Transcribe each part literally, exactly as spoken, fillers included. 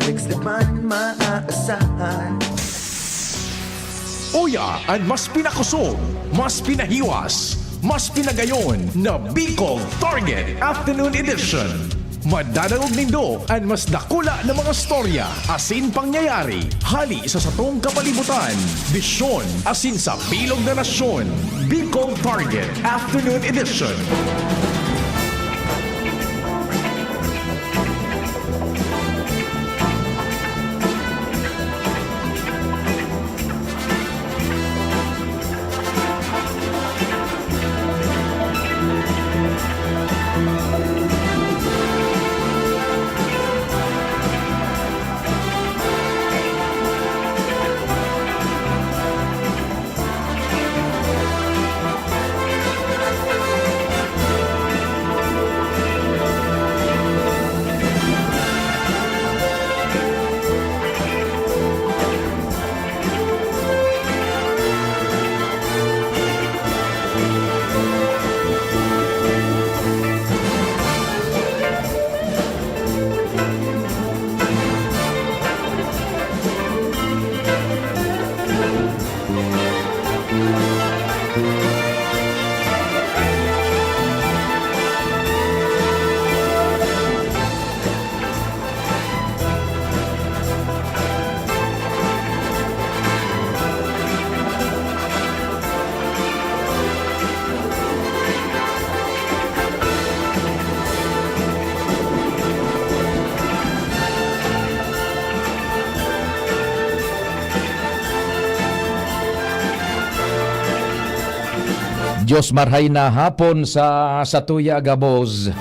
Mix naman maaasahan. Uya an mas pinakosog, mas pinahiwas, mas pinagayon na Bicol Target Afternoon Edition. Madadangog nindo an mas dakula na mga storya asin pangyayari hali sa satong kapalibutan, bisyon asin sa bilog na nasyon. Bicol Target Afternoon Edition. Diyos marhay na hapon sa satuya gabos.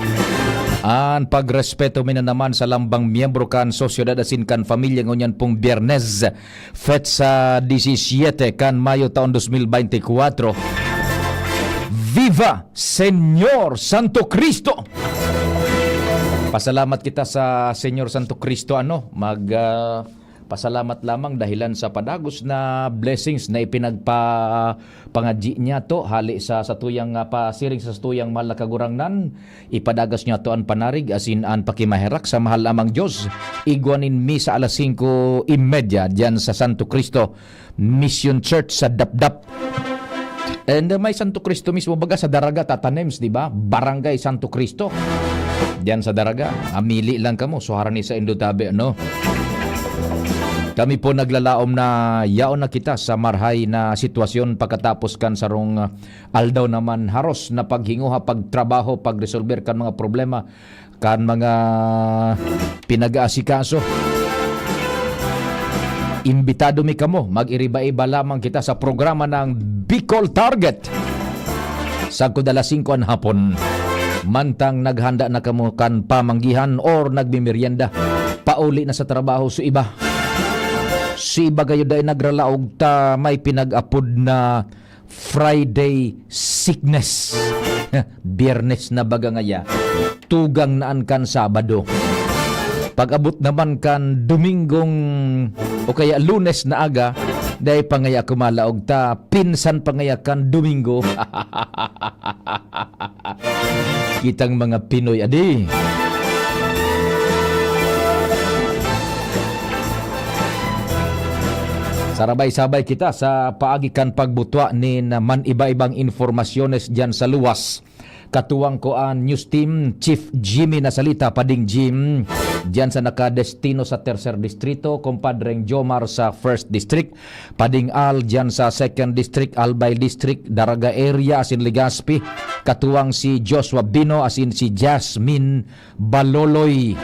An pagrespeto mi na naman sa lambang miyembro kan sosyedad asin kan pamilya ngunyan pong Biyernes, petsa disisiete kan Mayo taon dos mil beintikwatro. Viva Señor Santo Cristo! Pasalamat kita sa Señor Santo Cristo, ano, mag, ah, pasalamat lamang dahilan sa padagos na blessings na ipinagpa-, pangadyi niya to hali sa satuyang, ah, pasiring sa satuyang mahal na Kagurangnan. Ipadagas niya to an panarig asin an pakimaherak sa mahal namang Dios. Igwa nin misa alas singko y media diyan sa Santo Cristo Mission Church sa Dapdap. And, uh, may Santo Cristo mismo, baga sa Daraga, Tata Nems, di ba? Barangay Santo Cristo. Diyan sa Daraga, amili lang kamo, suharan ni sa Indotabe, no? Kami po naglalaom na yaon na kita sa marhay na sitwasyon pagkatapos kan sarong, uh, aldaw naman haros na paghinguha, pagtrabaho, pagresolber kan mga problema kan mga pinag-aasikaso. Imbitado mi kamo, mag-iriba-iba lamang kita sa programa ng Bicol Target. Sagkod alas singko an hapon, mantang naghanda na kamo kan pamanggihan or nagmimerienda, pauli na sa trabaho so iba. So iba gayo dai nagralaog ta may pinag-apod na Friday sickness. Biyernes na baga ngaya, tugang na an kan Sabado. Pag-abot naman kan Domingong o kaya Lunes na aga, dai pa ngaya kumalaog ta, pinsan pa ngaya kan Domingo. Kitang mga Pinoy, adi. Sarabay-sabay kita sa paagi kan pagbutwa nin man-iba-ibang informasyones diyan sa luwas. Katuwang ko an news team, Chief Jimmy Nasalita, Pading Jim, diyan sa nakadestino sa Tercer Distrito, Compadreng Jomar sa First District, Pading Al diyan sa Second District, Albay District, Daraga Area, asin Legazpi, katuwang si Joshua Bino, asin si Jasmine Baloloy.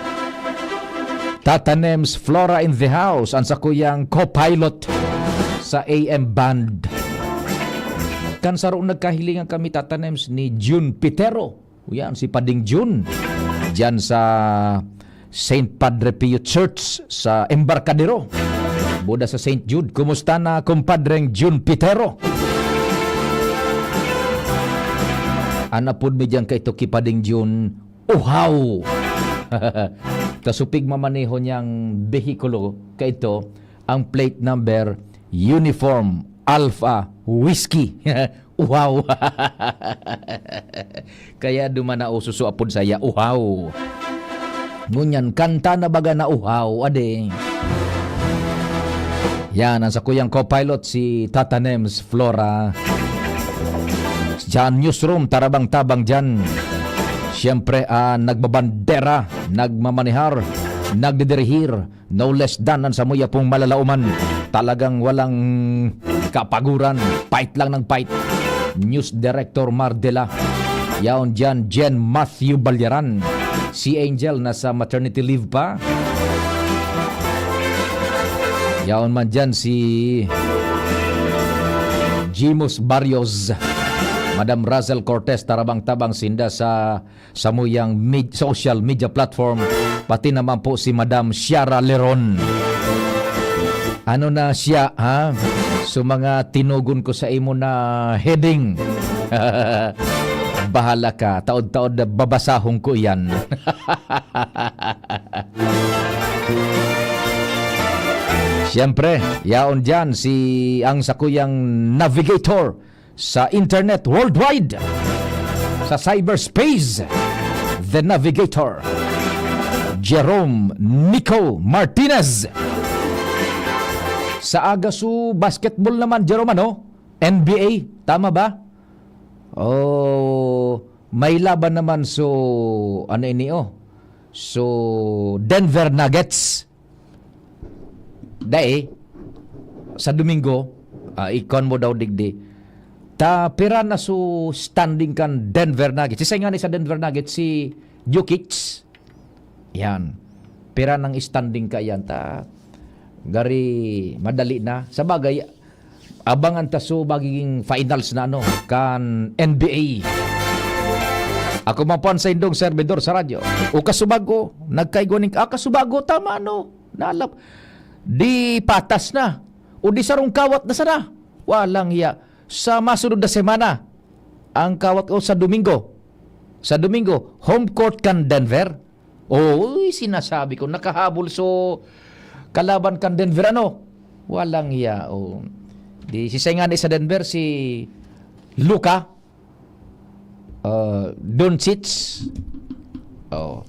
Tata Nems, Flora in the house, an sakuyang co-pilot sa A M band. Kan sarong nagkahilingan kami, Tata Nems, ni Jun Pitero. Uyan, si Pading Jun. Diyan sa Saint Padre Pio Church sa Embarcadero. Buda sa Saint Jude. Kumusta na, kumpadreng Jun Pitero? An apod mi diyan kaito ki Pading Jun, Uhaw. Kasupig mamaneho niyang behikulo kaito, ang plate number, Uniform Alpha Whiskey. Uhaw. Kaya duman na uso so apod saya, Uhaw. Ngunyan, kanta na baga na uhaw, ade. Yan, ang sakuyang co-pilot, si Tata Nems Flora. Diyan, newsroom, tarabang-tabang diyan. Siyempre, ah, nagbabandera, nagmamanihar, nagdidirihir, no less than ang samuya pong malalaoman. Talagang walang kapaguran. Fight lang ng fight. News Director Mardela. Yaon diyan, Jen Matthew Balyaran. Si Angel nasa maternity leave pa. Yaon man diyan si Jimus Barrios. Madam Razel Cortez, tarabang-tabang sinda sa samuyang med-, social media platform, pati naman po si Madam Shara Leron. Ano na siya, ha? So, mga tinugon ko sa imo na heading. Bahala ka. Taod-taod na babasahon ko iyan. Siyempre, yaon diyan si ang sakuyang navigator sa internet worldwide, sa cyberspace, the navigator, Jerome Nico Martinez. Sa Agasu Basketball naman, Jerome, ano? N B A, tama ba? Oh, may laban naman, so, ano ini, oh? So, Denver Nuggets. Dai, sa Domingo, ah, ikon mo daw digdi. Ta, pira na so standing kan Denver Nuggets? Isa nga ni sa Denver Nuggets, si Jokic. Yan. Pira nang standing ka yan? Ta, gari madali na. Sa bagay, abangan ta so magiging finals na ano, kan N B A. Ako man po ang saindong servidor sa radyo. O kasubago, nagkaigwa ning, ah, kasubago, tama, ano? Nalap. Di patas na. O di sarong kawat na sana. Walang hiya. Sa masunod na semana, ang kawat ko sa Domingo. Sa Domingo, home court kan Denver. Uy, sinasabi ko, nakahabol so kalaban kan Denver, ano? Walang hiya, oh. Di, si Sengani sa Denver, si Luka, uh, Doncic. Oh.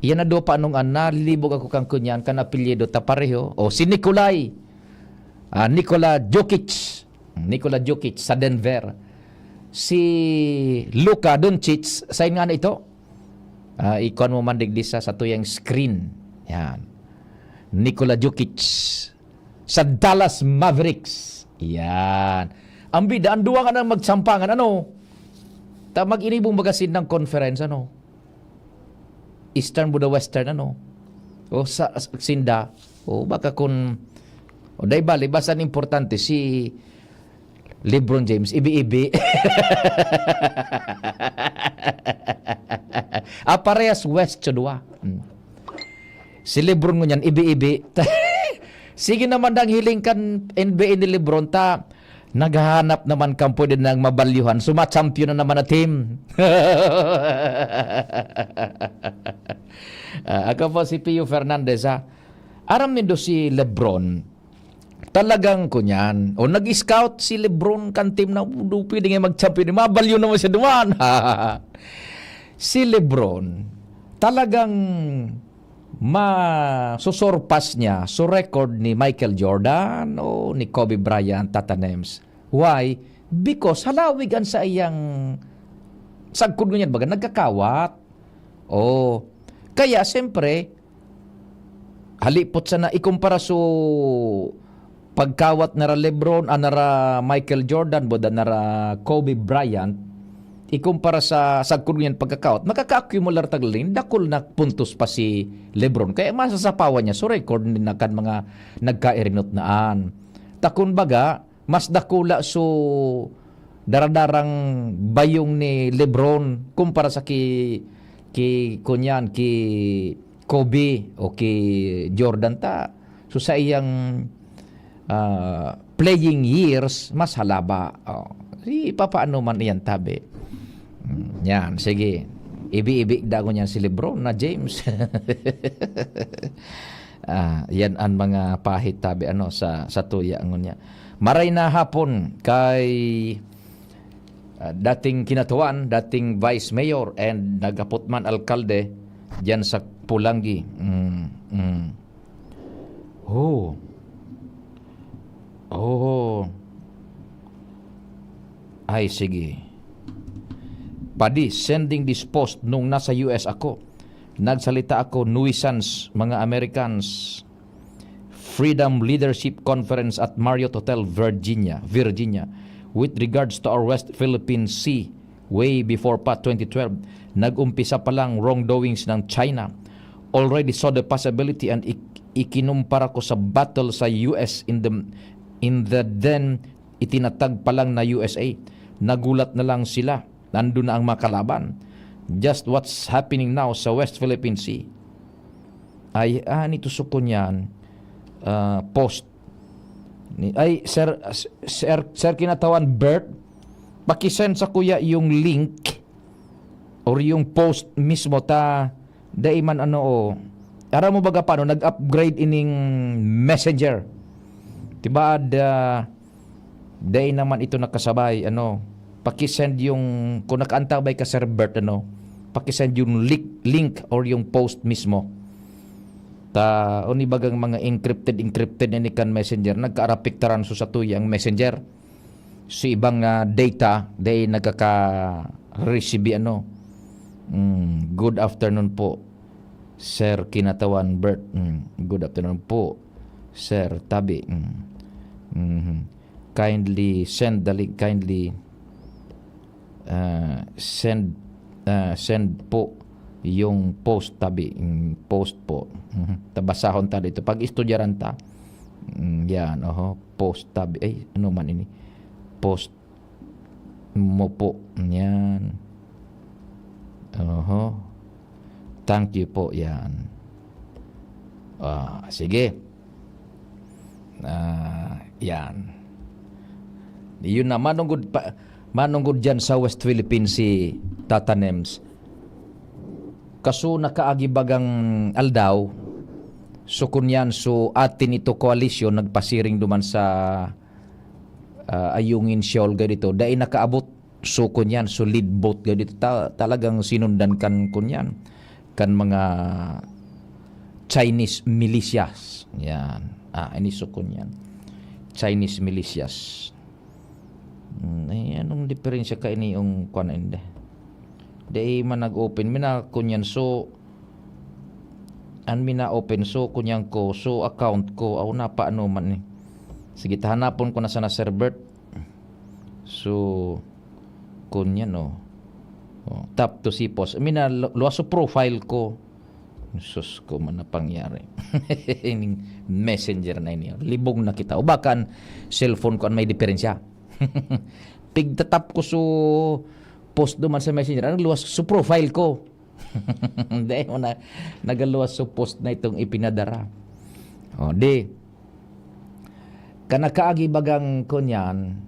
Iyan na duwa pa anong an, nalilibog ako kan kunyan, kan apelyido, ta pareho. Oh, si Nikolai. Ah, Nikola Jokic. Nikola Jokic sa Denver. Si Luka Doncic, sain nga na ito? Ah, ikuan mo man digdi sa, sa tuyang screen. Yan. Nikola Jokic sa Dallas Mavericks. Yan. Ang bida, ang duwa nga nang magsampangan, ano? Ta mag-inibong magasin ng conference, ano? Eastern mo the Western, ano? O sa, sa sinda, o baka kun, o dai bali, basta ang importante, si LeBron James, ibi-ibi. Ah, parehas West, so duwa. Mm. Si LeBron ngunyan, ibi-ibi. Sige naman, dang hiling kan N B A ni LeBron, ta naghahanap naman kan pwede nang mabalyuhan. Suma-champion na naman na team. Ah, ako po si Pio Fernandez, ha. Aram nindo si LeBron, talagang kunyan. O, nag-scout si LeBron kan team na, "Do, pwede nga mag-champion. Mabalyo naman siya duman." Si LeBron, talagang masusurpass niya so record ni Michael Jordan o ni Kobe Bryant, Tata Nems. Why? Because halawig an saiyang sagkod ngunyan, baga, nagkakawat. Oh. Kaya, siyempre, halipot sana ikumpara so pagkawat nara LeBron, ah, nara Michael Jordan, boda nara Kobe Bryant, ikumpara sa sagkod ngunyan pagkakawat, makaka-accumular ta nin dakul na puntos pa si LeBron. Kaya masasapawan niya so record na kan mga nagkairinot naan. Ta kun baga, mas dakula so daradarang bayong ni LeBron kumpara sa ki, ki, kunyan, ki Kobe o ki Jordan ta. So, sa iyang, ah, playing years, mas halaba. Oh, si papaano man iyan, tabi. Mm, yan, sige. Ibi-ibi dago niyan si LeBron na James. Ah, yan ang mga pahit, tabi, ano, sa, sa tuya, ngunyan. Maray na hapon kay, ah, dating kinatuan, dating vice mayor, and nagapot man alkalde diyan sa Polangui. Mm, mm. Oh. Oh. Ay, sige. Padi, sending this post nung nasa U S ako. Nagsalita ako, nuisance, mga Americans. Freedom Leadership Conference at Marriott Hotel, Virginia, Virginia. With regards to our West Philippine Sea, way before pa twenty twelve, nag-umpisa pa lang wrongdoings ng China. Already saw the possibility and ik- ikinumpara ko sa battle sa U S in the, in the then itinatag pa lang na U S A. Nagulat na lang sila. Nandun na ang mga kalaban. Just what's happening now sa West Philippine Sea. Ay, ah, nito sukon yan, ah, post. Ni, ay, Sir, Sir, Sir Kinatawan Bert, pakisend sa kuya yung link or yung post mismo ta, dai man ano, oh. Aram mo baga paano, nag-upgrade ining messenger. Diba, da, dai naman ito nakasabay, ano, pakisend yung, kung nakaantabay ka, Sir Bert, ano, pakisend yung link, link or yung post mismo. Ta, o ni bagang mga encrypted, encrypted na ni kan messenger, nagkaarapiktaran so sa tuyang messenger. So, ibang, ah, data, dai nagkaka-receive, ano. Mm, good afternoon po, Sir Kinatawan Bert. Mm, good afternoon po, Sir Tabi. Mm. Mhm. Kindly send the link, kindly, ah, send, ah, send po yung post, Tabi. Mm, post po. Mhm. Tabasahon ta dito. Pag-istudyaran ta. Mm, yan, oho. Post, Tabi. Ay, ano man ini? Post mo po. Yan. Oho. Thank you po. Yan. Ah, sige. Ah, yan. Yun na, manunggod pa, manunggod dyan sa West Philippine Sea, Tata Nems. Kaso nakaagi bagang aldaw, so kunyan, so atin ito koalisyon, nagpasiring duman sa, ah, Ayungin Shoal, ganito, dai nakaabot, so kunyan, so lead boat, ganito, ta-, talagang sinundan kan kunyan, kan mga Chinese militias. Yan. Ah, ini so kunyan. Chinese militias. Hmm, eh, anong diferensya ka ini yung kwan na hindi? Dai man nag-open. Mina kunyan so, an mina open so, kunyan ko, so account ko, aw napaano man eh. Sige, tahanapon ko na sana, Sir Bert. So, kunyan, oh. Oh, tap to see post. Mina, lu-, luwas so profile ko. Sus ko man na pangyari. Ining messenger na ini. Libog na kita. O bakan, cellphone ko an may diferensya. Pigtatap ko so post duman sa messenger. Ang luwas so profile ko. Dai mo na, nagaluwas so post na itong ipinadara. O, di. Kanakaagi bagang kunyan,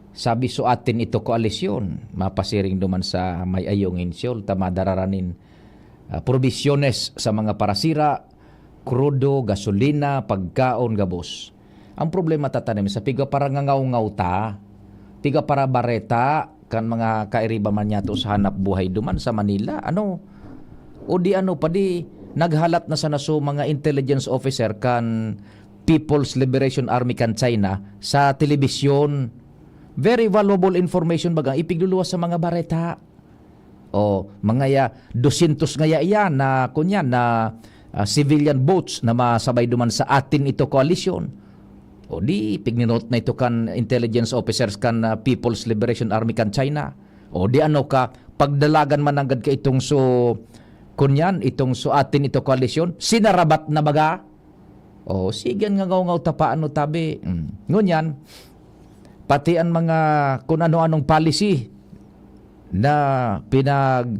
sabi so atin ito koalisyon, mapasiring duman sa may Ayungin Shoal, ta madararan nin, ah, provisiones sa mga parasira, krudo, gasolina, pagkaon, gabos. Ang problema, Tata Nems, sa piga para ngangaw-ngaw ta, piga para bareta, kan mga kairiba man niyato sa hanap buhay duman sa Manila, ano? O di ano pa, di naghalat na sana so mga intelligence officer kan People's Liberation Army kan China sa telebisyon. Very valuable information baga ipigluluwas sa mga bareta. O, mga ya, dosyentos ngaya iyan na, kunyan, na, ah, civilian boats na masabay duman sa atin ito koalisyon. O di, pigninot na ito kan intelligence officers kan, ah, People's Liberation Army kan China. O di ano ka, pagdalagan man nanggad ka itong so, kunyan, itong so atin ito koalisyon, sinarabat na baga? O, sige, an ngangaw-ngaw ta pa, ano, tabi. Mm. Ngunyan, pati an mga kun ano-anong policy na pinag-,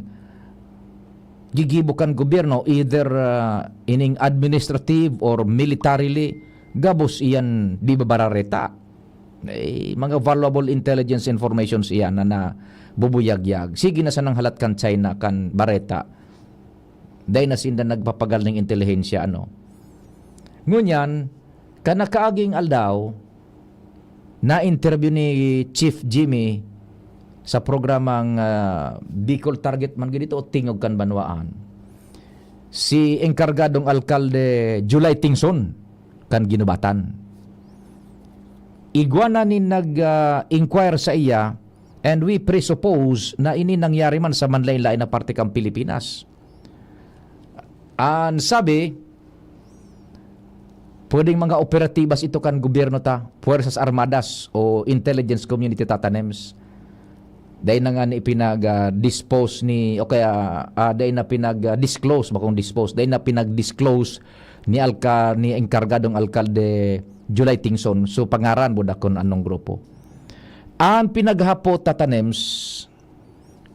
gigibo kan gobyerno, either, ah, ining administrative or militarily, gabos iyan di ba barareta. Eh, mga valuable intelligence informations iyan na nabubuyagyag. Sige na sanang halat kan China, kan bareta. Dai na sinda nagpapagal ning intelihensya, ano. Ngunyan, kanakaaging aldaw, na-interview ni Chief Jimmy sa programang, ah, Bicol Target man gid ito o Tingog kan Banwaan. si Enkargadong Alkalde July Tingson kan Guinobatan. Igwa na nin nag, ah, inquire sa iya, and we presuppose na ini nangyari man sa manlain-lain na parte kan Pilipinas. An sabi, pwedeng mga operatibas ito kan gobyerno ta, Puwersas Armadas o intelligence community, Tata Nems. Dai na ngani ipinag, ah, dispose ni, o kaya, ah, dai na pinag, ah, disclose, bakong dispose, dai na pinag-disclose ni alka-, ni enkargadong alkalde July Tingson. So, pangaran mo da kun anong grupo. An pinaghapot, Tata Nems,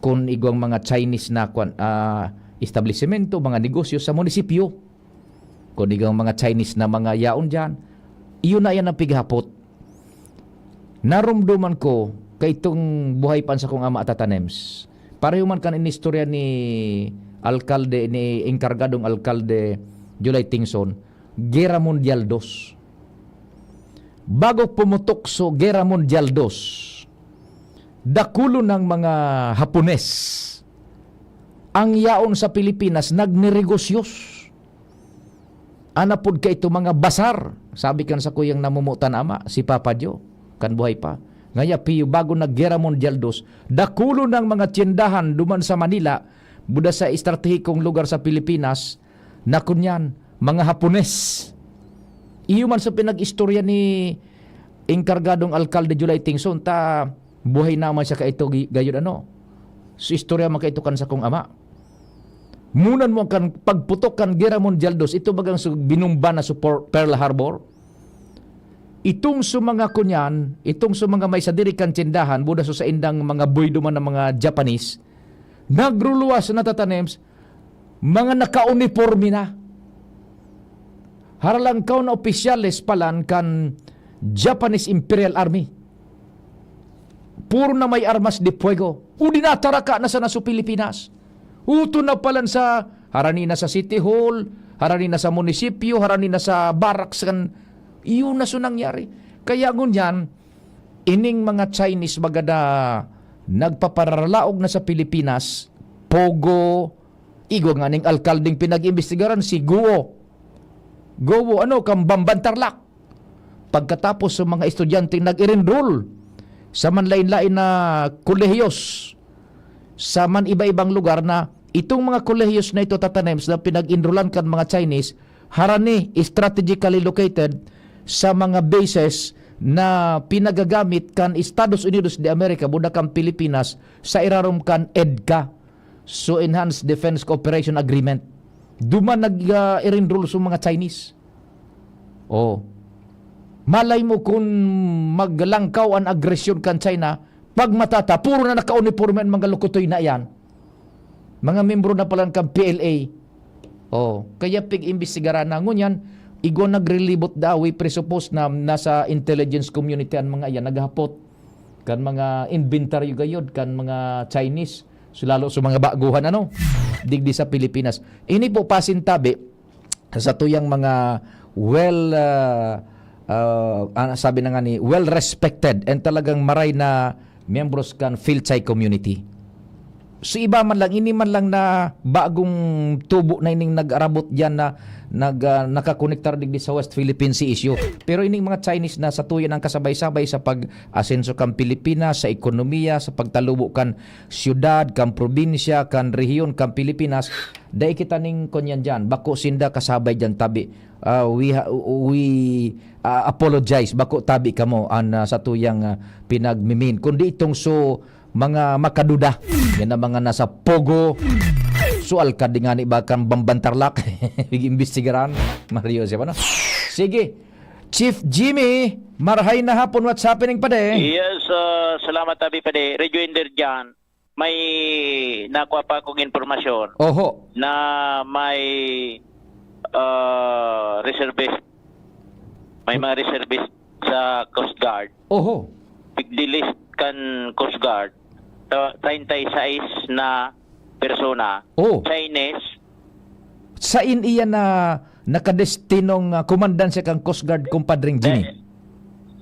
kun igwang mga Chinese na, kwan, ah, establisemento, mga negosyo sa munisipyo, kun igwang mga Chinese na mga yaon diyan, iyon na yan ang pighapot. Narumduman ko, kaitong buhay pa an sakong ama, Tata Nems. Pareho man kan inistorya ni alkalde, ni enkargadong alkalde July Tingson, Gera Mundial dos. Bago pumutok so Gera Mundial dos, dakulo ng mga Hapones ang yaon sa Pilipinas, nagneregosyos. Anapod kaito mga basar, sabi kan sakuyang namomotan ama, si Papa Dio, kan buhay pa. Ngaya, Pio, bago nag-Gera Mundial dos, dakulo ng mga tiyendahan duman sa Manila, buda sa estratehikong lugar sa Pilipinas, na kunyan, mga Hapones. Iyo man sa pinag-istorya ni enkargadong alkalde July Tingson, ta buhay naman siya kaito gi-, gayod ano. So, istorya man kaito kan sakong ama. Munan mo kan pagputok kan Gera Mundial dos, ito bagang su-, binumba na sa Por-, Pearl Harbor. Itong sa mga kunyan, itong sa mga may sadiri kan tyendahan, buda sa saindang mga boy duman ng mga Japanese, nagruluwas na, Tata Nems, mga nakauniporme na. Haralangkaw na opisyales palan kan Japanese Imperial Army. Puro na may armas de fuego. O di nataraka na sana sa Pilipinas. Uto na palan sa, harani na sa City Hall, harani na sa munisipyo, harani na sa barracks kan, iyo na so nangyari. Kaya ngunyan, ining mga Chinese baga na nagpaparalaog na sa Pilipinas, pogo, igwa nga ning alkaldeng pinag-imbestigaran, si Guo. Guo, ano, kan Bamban Tarlac. Pagkatapos sa mga estudyanteng nag-enroll sa manlain-lain na kolehiyos sa man iba-ibang lugar, na itong mga kolehiyos na ito, Tata Nems, na pinag-enrollan kan mga Chinese, harani strategically located sa mga bases na pinagagamit kan Estados Unidos de America, buda kan Pilipinas, sa irarom kan EDCA, so Enhanced Defense Cooperation Agreement. Duman nag, ah, enroll sa mga Chinese. Oh. Malay mo kun maglangkaw an agresyon kan China, pag matata, puro na naka-uniforme an mga lukutoy na iyan. Mga membro na palan kan P L A. Oh, kaya pig-imbestigaran na. Ngunyan, igwa nagrelibot daw, we presuppose na nasa intelligence community an mga iyan, naghapot kan mga inventaryo gayod kan mga Chinese. So, lalo sa mga baguhan, ano, digdi sa Pilipinas. Ini po pasintabi sa tuyang mga well, ah, ah, ah, sabi na nga ni, well respected and talagang maray na miyembros kan Philchay community. So, iba man lang, ini man lang na bagong tubo na ining nag-arabot diyan na nag, ah, nakakonektar digdi sa West Philippine Sea issue. Pero ining mga Chinese na satuyan ang kasabay-sabay sa pag-asenso kan Pilipinas, sa ekonomiya, sa pagtalubo kan siyudad, kan probinsya, kan rehiyon, kan Pilipinas, dai kita ning kunyan diyan. Bako sinda kasabay diyan, tabi. Ah, we ha-, we, ah, apologize. Bako tabi kamo an, ah, satuyang, ah, pinagmimin. Kundi itong so, mga makaduda. Yan ang mga nasa pogo. So, alkalde ngani ba kan Bamban Tarlac? Imbestigaran. Mario, siya ba na? Sige. Chief Jimmy, marhay na hapon. What's happening, pade? Yes, ah, salamat, Abi, pade. Rejoinder dyan. May nakuha pa akong impormasyon Oho. na may, ah, reservist. May mga reservist sa Coast Guard. Oho. Pigdilist kan Coast Guard, ah, treinta y seis na persona. Oh. Chinese. Sain iyan na nakadestinong, ah, komandansya kan Coast Guard, kumpadring Jimmy? Dahil,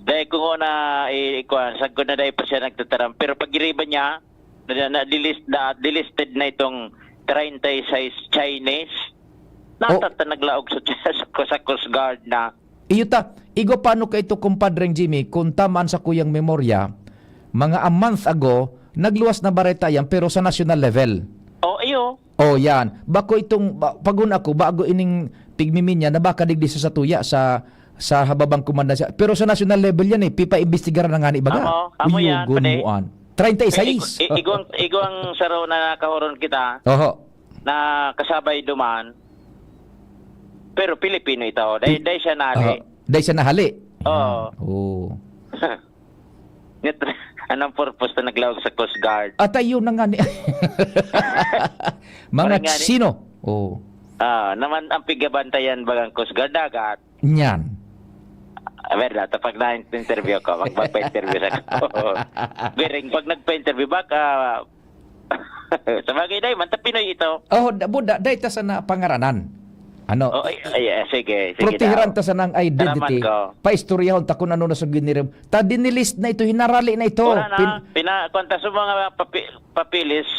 dahil kung una, eh, kuwan, sagkod na dahil pa siya nagtataram. Pero pag-iriba niya, na, na, delist-, na, delisted na itong treinta y seis Chinese Nasa ta naglaog sa, sa, sa Coast Guard na. Iyo ta, igwa paano ka ito, Kumpadreng Jimmy, kung tamaan sa kuyang memorya, mga a month ago, nagluwas na bareta yan, pero sa national level. Oh, iyo. Oh, yan. Bako itong, ba, pagun ako, bago ining pigmiminya na baka digdi sa satuya, sa, sa hababang komanda siya. Pero sa national level yan eh, pipaimbestigaran na nga ni baga. Amo, amo yan, Uyugon pare. Muan. Treinta y seis. I-, i-, igwang, igwang saro na nakahuron kita. Oho. Na kasabay duman, pero Pilipino ito. Dahil, Pi-, dahil siya nali. Aha. Dahil siya nahali. Oo. Ah, oo. Nit-, anong purpose na naglaog sa Coast Guard? At ayun na nga ni-, mga Parang nga ni-, sino? Oo. Ah, naman ang pigabantayan bagang Coast Guard dagat. Nyan. Ah, verdad, pag na-interview ko, mag-, magpa-interview sa ko. Biring, pag nagpa-interview, baka, sa bagay, dahil man, ta Pinoy ito. Oh, da-, buda, dahil ta sana pangaranan. Ano? Oh, ay, ay, ay, sige, sige Protehiran daw. Ta sana ang identity. Salamat ko. Paistoryahon ta kung ano na sa ginirib. Ta dinilist na ito, hinarali na ito. Wala na, Pin- pina-, kung ta sa mga papi-, papilis,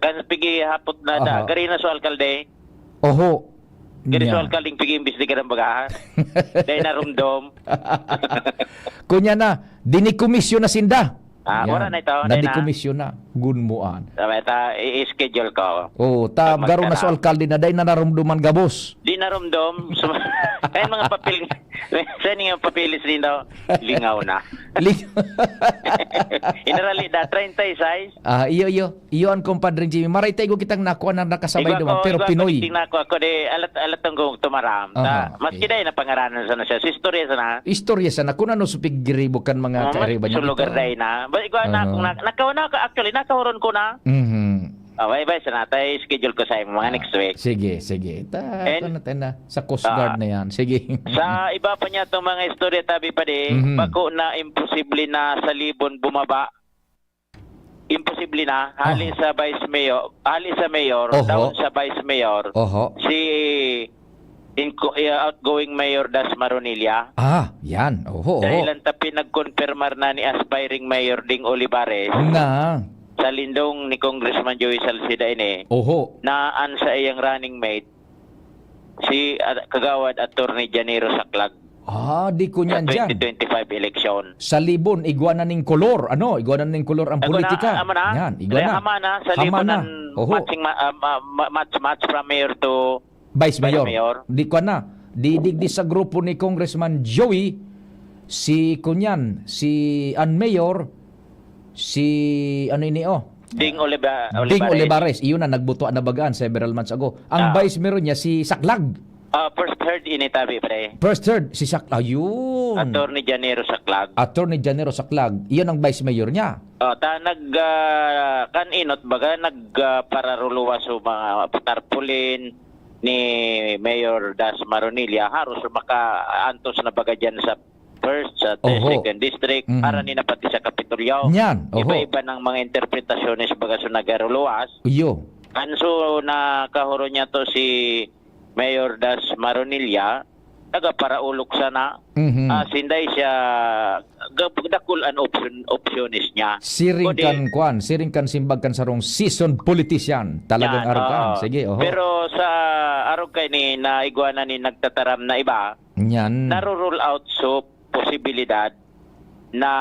kan pigihapot na da, Aha. Gari na sa alkalde. Oho. Gari Nya. Sa alkaldeng pig-iimbestigar ang baga. Dahil narumdom. Kunya na, dinikomisyon na sinda. Ah, Yan. Wala na ito, wala na. Nadikomisyon na. Gunmuan. Sabi ta, i-schedule ko. Oo, ta, Pag garo na magkara- sa alkalde na, dahil na narumduman gabos. Di narumdom. Sum-, kaya mga papel, sa inyo yung papeles din daw, lingaw na. Ling- Inarali na, treinta y seis. Ah, iyo, iyo. Iyo an Kumpadre Jimmy. Maray ta igwa kitang nakuha na nakasabay Igwa duman, ko, pero igwa ko Pinoy. Ding nakuha ko, di, alat, alat ang kong tumaram. Ta, Aha, maski eh. Dai na pangaranan sana siya. Sa istorya sana. Istorya sana. Kung ano sa pigiribo kan mga Oh, mas kairiba niya sa lugar ito. Dai na. Ba, igwa na Aha. Akong nak-, nakaw-, naka-, actually, nakahuron ko na. Mhm. Ah, bye-bye sana. Tay schedule ko sa imo, mga Ah, next week. Sige, sige. Ta, And ano na tayo na? Sa Coast Ah. Guard na yan. Sige. Sa iba pa niya itong mga istorya, tabi pa di, Mhm. bako na imposible na sa Libon bumaba. Imposible na. Hali Oho. Sa vice mayor, hali sa mayor, Oho. Down sa vice mayor, Oho. Si inco-, eh, outgoing mayor Das Maronilla. Ah, yan. Oho, oho. Dahil ang tapi nagkonfirmar na ni aspiring mayor Ding Olivares Na. Sa lindong ni Congressman Joey Salceda ini, Oho. Na an sa iyang running mate, si, ah, Kagawad Attorney Janiro Saclag. Ah, di ko Sa niyan dyan. Twenty twenty-five election. Sa Libon, igwa na ning kolor. Ano? Igwa na ning kolor ang Igwa na, politika. Ama na. Yan, igwa na. Hama na. Sa Hama Libon na. Ang Oho. Matching ma-, ah, ma-, ma-, match, match from mayor to Vice Vice Mayor. Mayor. Di ko na. Di, di, di sa grupo ni Congressman Joey, si Kunyan, si an mayor, si ano ini, oh? Ding Oliva-, Ding Olivares. Olivares. Iyon na, nagbuto na bagaan several months ago. Ang Ah. Vice Mayor niya, si Saclag. Ah, first heard ini tabi, pre. First heard, si Sac-, ayun. Attorney Janero Saclag. Attorney Janero Saclag. Iyon ang Vice Mayor niya. Oh, ta nag, ah, kan inot, baga, nag, ah, pararuluwas o mga tarpaulin ni Mayor Das Maronilla, haros makaantos na baga dyan sa first, sa Oho. Second district, Mm. Para ni na pati sa Kapitolyo. Nyan, oho. Iba-iba ng mga interpretasyones, baga, so nagaruluwas. Iyo. An so, nakahuro niya to si Mayor Das Maronilla, taga Paraulok sana. Mhm. Ah, sinday siya, gab-, dakul an opsyon, opsyones niya. Siring Kundi kan kwan, siring kan simbag kan sarong seasoned politician. Talagang Yan, arog ka. Oo. Sige, oho. Pero sa arog kay ni naigwa na ni nagtataram na iba, Yan. Naro-rule out so posibilidad na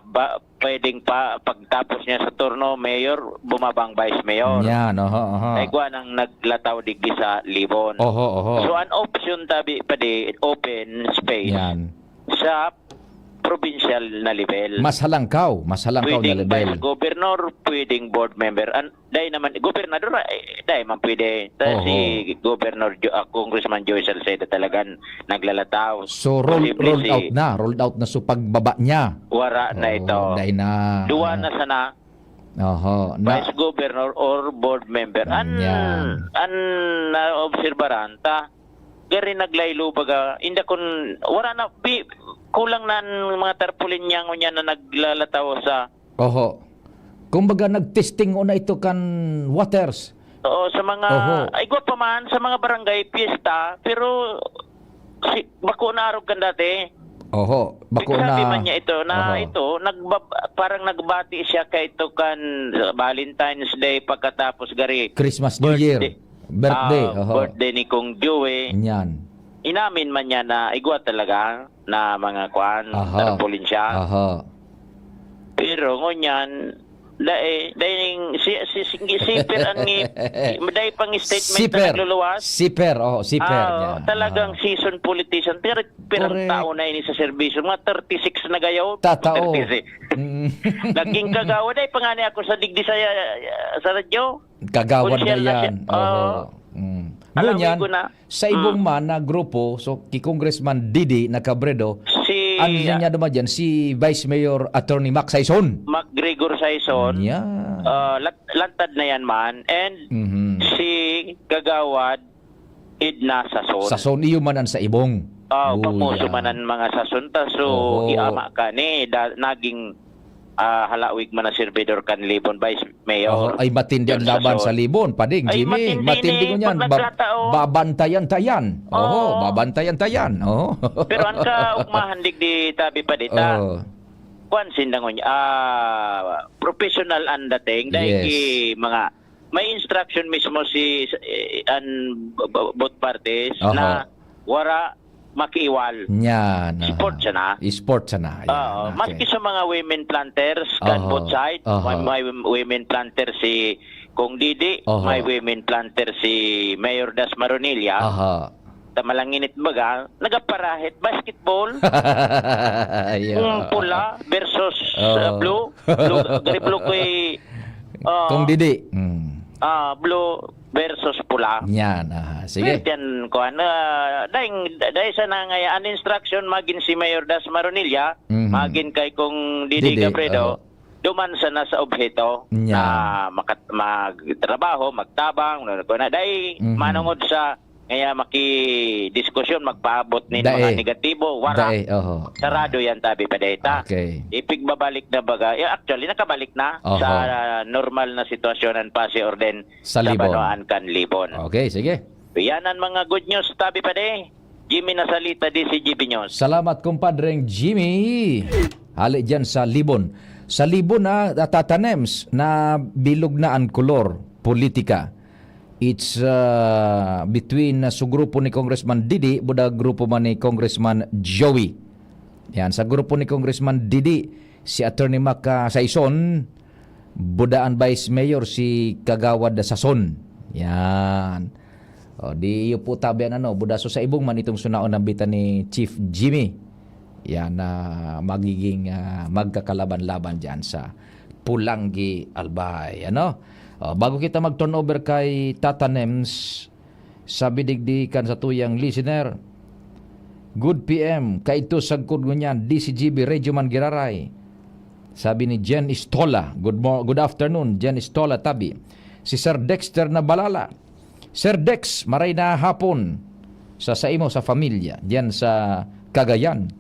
ba, pwedeng pa, pagtapos niya sa turno, mayor, bumabang vice mayor. Yan, oho, oho. Ay, kuwan ang naglataw digdi sa Libon. Oho, oho. So, an option tabi pa di, open space Yan. Sa provincial na level. Mas halangkaw, mas halangkaw na Pwedeng level. Vice governor, pwedeng board member. An-, dai naman, gobernador, eh, dai man pwede. Ta Oho. Si Governor Jo-, ah, Congressman Joey Salceda talagan naglalataw. So, roll-, Posible rolled si out na, rolled out na so pagbaba niya. Wara na Oo, ito. Dai na. Duwa na sana. Oho, na Vice governor or board member. An, Yan. An naobserbaran ta, gari naglaylo baga, inda kun wara na, bi-, kulang na an mga tarpaulin niya ngunyan na naglalataw sa Oho. Kumbaga, nagtesting una ito kan waters. Oo, sa mga, Oho. Ay, gwa pa man, sa mga barangay, piyesta, pero si, bako na arog kan dati. Oho, bako Sabi na man niya ito, na Oho. Ito, nagbab-, parang nagbati siya kay ito kan Valentine's Day pagkatapos gari Christmas, New Year. Birthday. Birthday, ah, oho. Birthday ni Kong Joey. Nyan. Inamin man niya na igwa talaga na mga kwan, aha, tarpaulin siya. Aha. Pero ngunyan, dai, dai ning si, si, si, siper ang ngip-, dai pang statement na nagluluwas. Siper. Siper, oh, siper. Ah, yan. Talagang seasoned politician. Pero, pero ang tao na ini sa serbisyo, mga thirty-six na gayaw. Tatao. Thirty-six. Mm. Naging kagawad, ay pangani ako sa digdi sa, sa radyo. Kagawad na yan. Oho. Mm. Ngunyan, sa ibong man na grupo, so, ki Congressman Didi na Cabredo, si, ano niya naman dyan, si Vice Mayor Attorney Mac Saison. Mac Gregor Saison. Yeah. Ah, lat-, lantad na yan man. And si Kagawad Edna Sason. Sason, iyo man an sa ibong. Ah, pamoso man an mga Sason ta. So, oho, i-ama ka ni, da-, naging, ah, halawig man na servidor kan Libon, Vice Mayor. Oho, ay matindi an laban sa Libon, Pading Jimmy. Matindi ngunyan. Babantayan ta yan. Oho, babantayan ta yan. Oho. Pero an kaugmahan digdi tabi pa dita. Oho. Kwan sinda ngunyan, ah, professional an dating. Dahil mga may instruction mismo si, eh, an b-, b-, both parties na wara makiiwal. Nyan, sport sana. Sport sana. Yan, okay. Maski sa mga women planters kan both side, may, may women planter si Kong Didi, may women planter si Mayor Das Maronilla. Ta malanginit baga, nagaparahit basketball. Yung pula versus, uh, blue. Blue, gari blue ko eh, uh, Kong Didi. Ah, blue versus pula. Yan, aha. Sige. Pwede yan, kuwan, ah, dahil, dahil sa nangaya, an instruction, magin si Mayor Das Maronilla, magin kay Kong Didi Cabredo, duman sana sa obheto na makat-, magtrabaho, magtabang, ano, kuwan na, dahil manungod sa ngaya makidiskusyon, magpaabot nin mga negatibo, wara. Sarado yan, tabi pa data. Okay. Ipigbabalik na baga. Eh, actually, nakabalik na sa normal na sitwasyon ang pasi orden sa Libon. Sa banwaan kan Libon. Okay, sige. Yan ang mga good news, tabi pa de. Jimmy Nasalita, D C G B News. Salamat, kumpadreng Jimmy. Hali dyan sa Libon. Sa Libon na natatanems na bilog na ang kolor politika. It's, uh, between, uh, sa grupo ni Congressman Didi, buda grupo man ni Congressman Joey. Yan, sa grupo ni Congressman Didi, si Attorney Mac, uh, Saison, buda an Vice Mayor, si Kagawad Sason. Yan. O, di iyo po tabi an ano, buda so sa ibong man itong sunaon ng bita ni Chief Jimmy. Yan, na magiging, ah, magkakalaban-laban dyan sa Pulanggi, Albay, ano? O, bago kita mag-turnover kay Tata Nems, sabi digdi kan satuyang listener, "Good P M, kaidto sagkod ngunyan, D C G B Radyo Man giraray." Sabi ni Jen Istola, "Good mo-, good afternoon, Jen Istola, tabi." Si Sir Dexter Nabalala, "Sir Dex, maray na hapon sa saimo, sa pamilya, diyan sa Cagayan.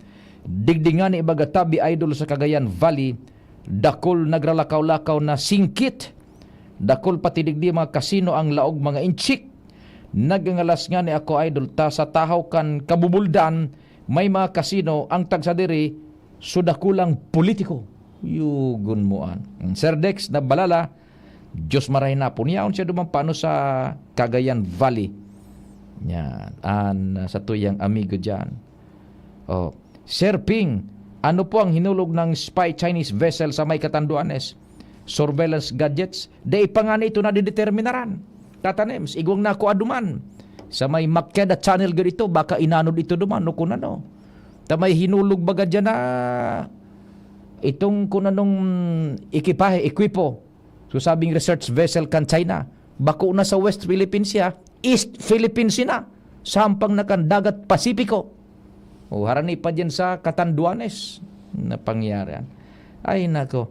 Digdi ngani baga tabi, idol, sa Cagayan Valley, dakul nagralakaw-lakaw na singkit. Dakul pati digdi mga kasino ang laog mga inchik. Nagangalas ngani ako, idol, ta sa tahaw kan Kabubuldan, may mga kasino, ang tagsadiri, so dakulang politiko." Yugon mo an. Sir Dex Nabalala, Diyos marahay na po. Niyaon siya duman paano sa Cagayan Valley. Yan. An, ah, satuyang amigo dyan. Oh. Sir Ping, ano po ang hinulog ng spy Chinese vessel sa may Catanduanes? Surveillance gadgets? Dai pa ngani ito nadideterminaran. Tata Nems, igwang na ako aduman. Sa may Makeda Channel ganito, baka inanod ito duman, no, kung ano. Ta may hinulog baga dyan na itong kung anong ekipahe, ekwipo. So, sabing research vessel kan China, bako na sa West Philippines siya, East Philippines siya na, sampang na kan Dagat Pasipiko. O, harani pa dyan sa Catanduanes na pangyarihan. Ay, nako.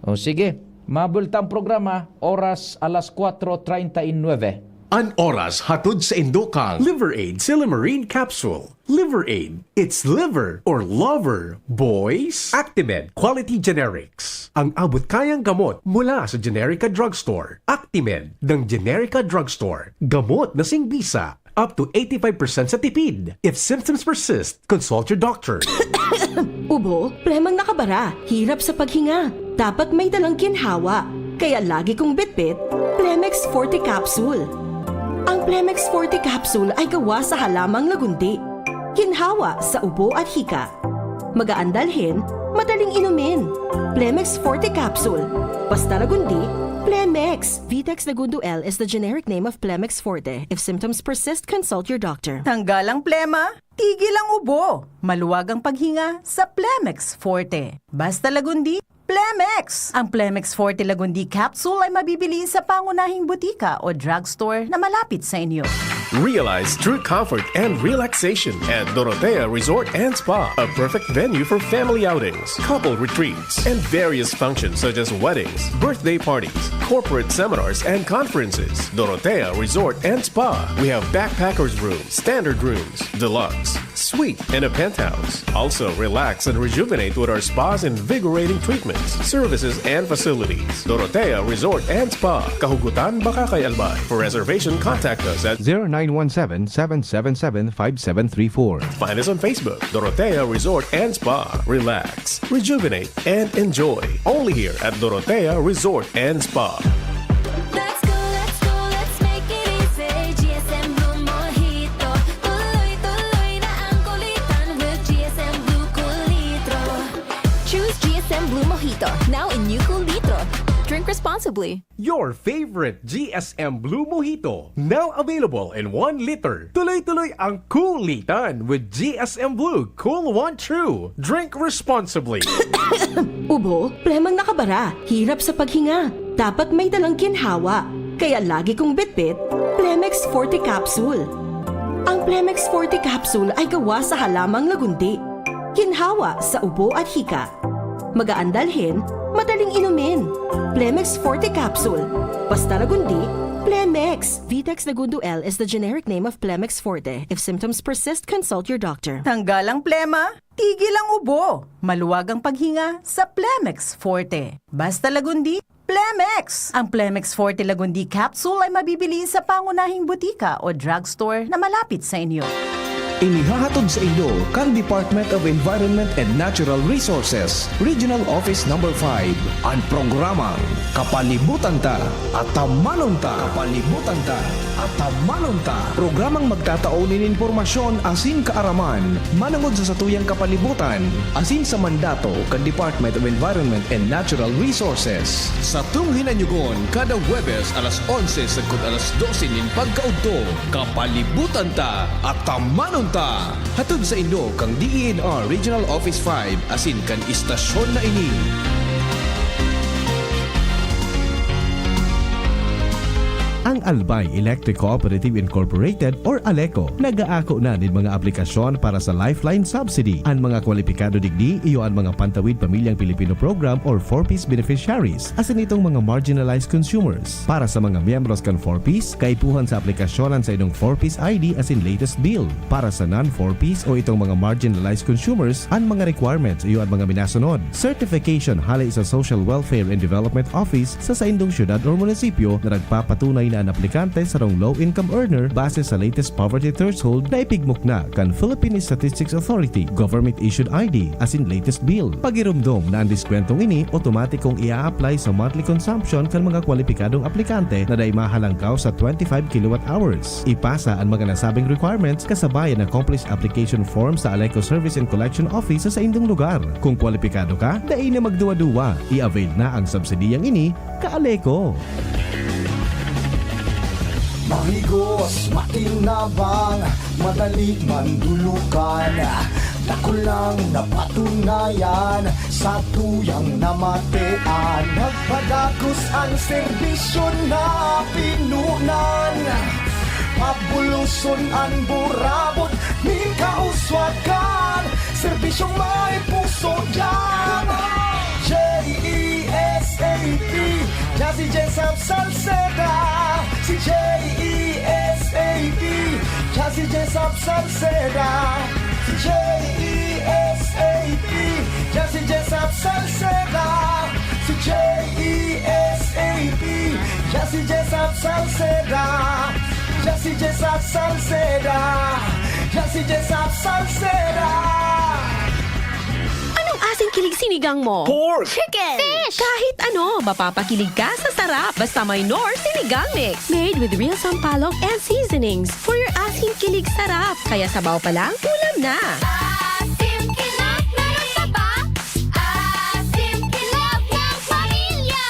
O, sige. Mabulta ang programa, oras alas kwatro treinta y nueve. An oras hatod sa indo kan Liver Aid Silymarin Capsule. Liver Aid, it's liver or lover, boys. Actimed Quality Generics. Ang abot kayang gamot mula sa Generica Drugstore. Actimed ng Generica Drugstore. Gamot na singbisa. Up to eighty-five percent sa tipid. If symptoms persist, consult your doctor. Ubo, plemang nakabara, hirap sa paghinga. Dapat may dalang ginhawa. Kaya lagi kong bitbit, Plemex Forte Capsule. Ang Plemex Forte Capsule ay gawa sa halamang lagundi. Ginhawa sa ubo at hika. Magaan dalhin, madaling inumin. Plemex Forte Capsule. Basta lagundi, Plemex. Vitex Lagundo L is the generic name of Plemex Forte. If symptoms persist, consult your doctor. Tanggal ang plema, tigil ang ubo. Maluwag ang paghinga sa Plemex Forte. Basta lagundi, Plemex! Ang Plemex Forte Lagundi Capsule ay mabibili sa pangunahing butika o drugstore na malapit sa inyo. Realize true comfort and relaxation at Dorotea Resort and Spa, a perfect venue for family outings, couple retreats, and various functions such as weddings, birthday parties, corporate seminars, and conferences. Dorotea Resort and Spa. We have backpackers room, standard rooms, deluxe, suite, and a penthouse. Also, relax and rejuvenate with our spa's invigorating treatments, services, and facilities. Dorotea Resort and Spa, Kahugutan, Bacacay, Albay. For reservation, contact us at zero nine one seven, seven seven seven, five seven three four. Find us on Facebook, Dorotea Resort and Spa. Relax, rejuvenate, and enjoy. Only here at Dorotea Resort and Spa. Let's go, let's go, let's make it easy. G S M Blue Mojito. Tuloy-tuloy na ang kulitan with G S M Blue Cool Litro. Choose G S M Blue Mojito, now in new Cool Litro. Drink responsibly. Your favorite G S M Blue Mojito, now available in one liter. Tuloy-tuloy ang kulitan with G S M Blue Cool One True. Drink responsibly. Ubo, plemang nakabara, hirap sa paghinga. Dapat may dalang ginhawa. Kaya lagi kong bitbit, Plemex Forte Capsule. Ang Plemex Forte Capsule ay gawa sa halamang lagundi. Ginhawa sa ubo at hika. Magaan dalhin, madaling inumin. Plemex Forte Capsule. Basta lagundi, Plemex. Vitex Lagundo L is the generic name of Plemex Forte. If symptoms persist, consult your doctor. Tanggal ang plema, tigil ang ubo. Maluwag ang paghinga sa Plemex Forte. Basta lagundi, Plemex! Ang Plemex Forte Lagundi Capsule ay mabibili sa pangunahing butika o drugstore na malapit sa inyo. Inihahatod sa inyo kan Department of Environment and Natural Resources, Regional Office Number five, an programang Kapalibutan Ta, Atamanon Ta. Kapalibutan Ta, Atamanon Ta. Programang magtatao nin impormasyon asin kaaraman manongod sa satuyang kapalibutan asin sa mandato kan Department of Environment and Natural Resources. Satong hinanyugon kada Huwebes alas onse sagkod alas dose nin pagkaudto, Kapalibutan Ta, Atamanon Ta. Hatod sa inyo kan D E N R Regional Office five asin kan istasyon na ini. Ang Albay Electric Cooperative Incorporated or ALECO nag-aako na nin mga aplikasyon para sa Lifeline Subsidy. An mga kwalipikado digdi iyo an mga Pantawid Pamilyang Pilipino Program or four Ps beneficiaries, asin itong mga marginalized consumers. Para sa mga miyembros kan four Ps, kaipuhan sa aplikasyon an saindong four Ps I D asin latest bill. Para sa non-four Ps o itong mga marginalized consumers, an mga requirements iyo an mga minasunod. Certification hale sa Social Welfare and Development Office sa saindong syudad o munisipyo na nagpapatunay na an aplikante sarong low-income earner base sa latest poverty threshold na ipigmukna kan Philippine Statistics Authority, government-issued I D, asin latest bill. Pagiromdom na an diskwentong ini otomatikong ia-apply sa monthly consumption kan mga kwalipikadong aplikante na dai mahalangkaw sa twenty-five kilowatt hours. Ipasa an mga nasabing requirements kasabay an accomplished application form sa ALECO Service and Collection Office sa saindong lugar. Kung kwalipikado ka, dai na magduwa-duwa. I-avail na ang subsidiyang ini, ka-ALECO. Mahigos, makinabang, madali mandulukan. Dakulang napatunayan, satuyang namatean. Nagpadagos an serbisyo na pinunan. Pabuloson an burabot nin kauswagan. Serbisyong may puso diyan. J E S A P, diyan si Jesap Salceda. Si J E S A P, diyan si Jesap Salceda. Si J E S A P, diyan si Jesap Salceda. Si J E S A P, diyan si Jesap Salceda. Diyan si Jesap Salceda. Diyan si Jesap Salceda. Anong asing kilig sinig Dang mo. Pork. Chicken. Fish. Kahit ano, mapapakilig ka sa sarap. Basta may Knorr Sinigang Mix. Made with real sampalok and seasonings for your asim kilig sarap. Kaya sabaw pa lang, ulam na. Asim kilig, meron ka ba? Asim kilig ng pamilya.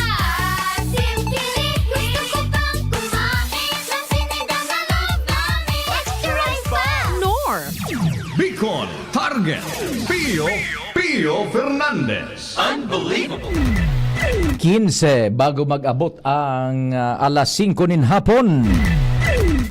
Asim kilig, gusto ko pang kumain ng sinigang na love namin. Extra rice pa. Knorr. Bicol Target. Pio, Pio Fernandez. Unbelievable. Quince bago mag-abot ang, ah, alas singko nin hapon.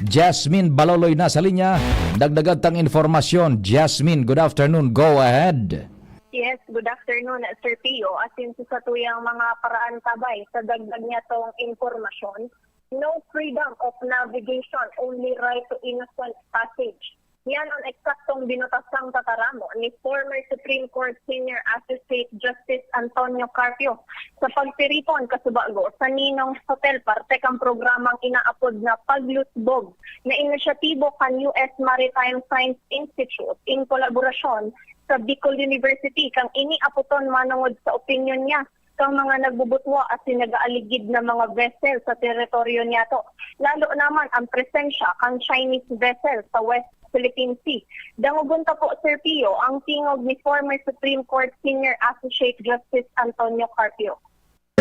Jasmine Baloloy na sa linya. Dagdagan tang informasyon. Jasmine, good afternoon. Go ahead. Yes, good afternoon, Sir Pio. Asin sa satuyang mga paraan tabay, sa dagdag niya tong impormasyon, no freedom of navigation, only right to innocent passage. Yan ang eksaktong binutasang tataramon ni former Supreme Court Senior Associate Justice Antonio Carpio sa pagtiripon kasubago sa Ninong's Hotel, parte kan programang inaapod na Paglusbog na inisyatibo kan U S Maritime Science Institute in kolaborasyon sa Bicol University, kang ini apoton manongod sa opinyon niya kan mga nagbubutwa asin nag-aaligid na mga vessel sa teritoryo niyato, lalo naman ang presensya kan Chinese vessel sa West Philippine Sea. Dangogon ta po, Sir Pio, ang tingog ni former Supreme Court Senior Associate Justice Antonio Carpio.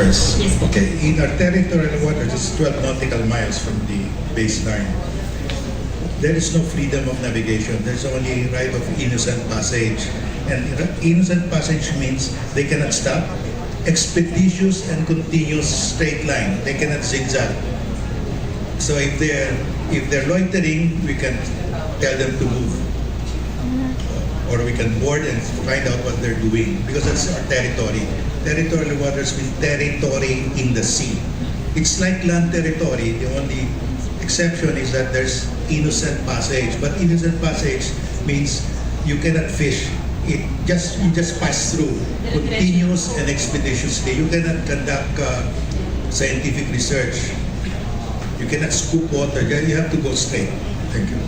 First, okay, in our territorial waters, it's twelve nautical miles from the baseline. There is no freedom of navigation. There's only right of innocent passage. And innocent passage means they cannot stop. Expeditious and continuous straight line. They cannot zigzag. So if they're, if they're loitering, we can tell them to move. Or we can board and find out what they're doing because that's our territory. Territorial waters mean territory in the sea. It's like land territory. The only exception is that there's innocent passage. But innocent passage means you cannot fish. It just, you just pass through continuous and expeditiously. You cannot conduct uh, scientific research. You cannot scoop water. You have to go straight. Thank you.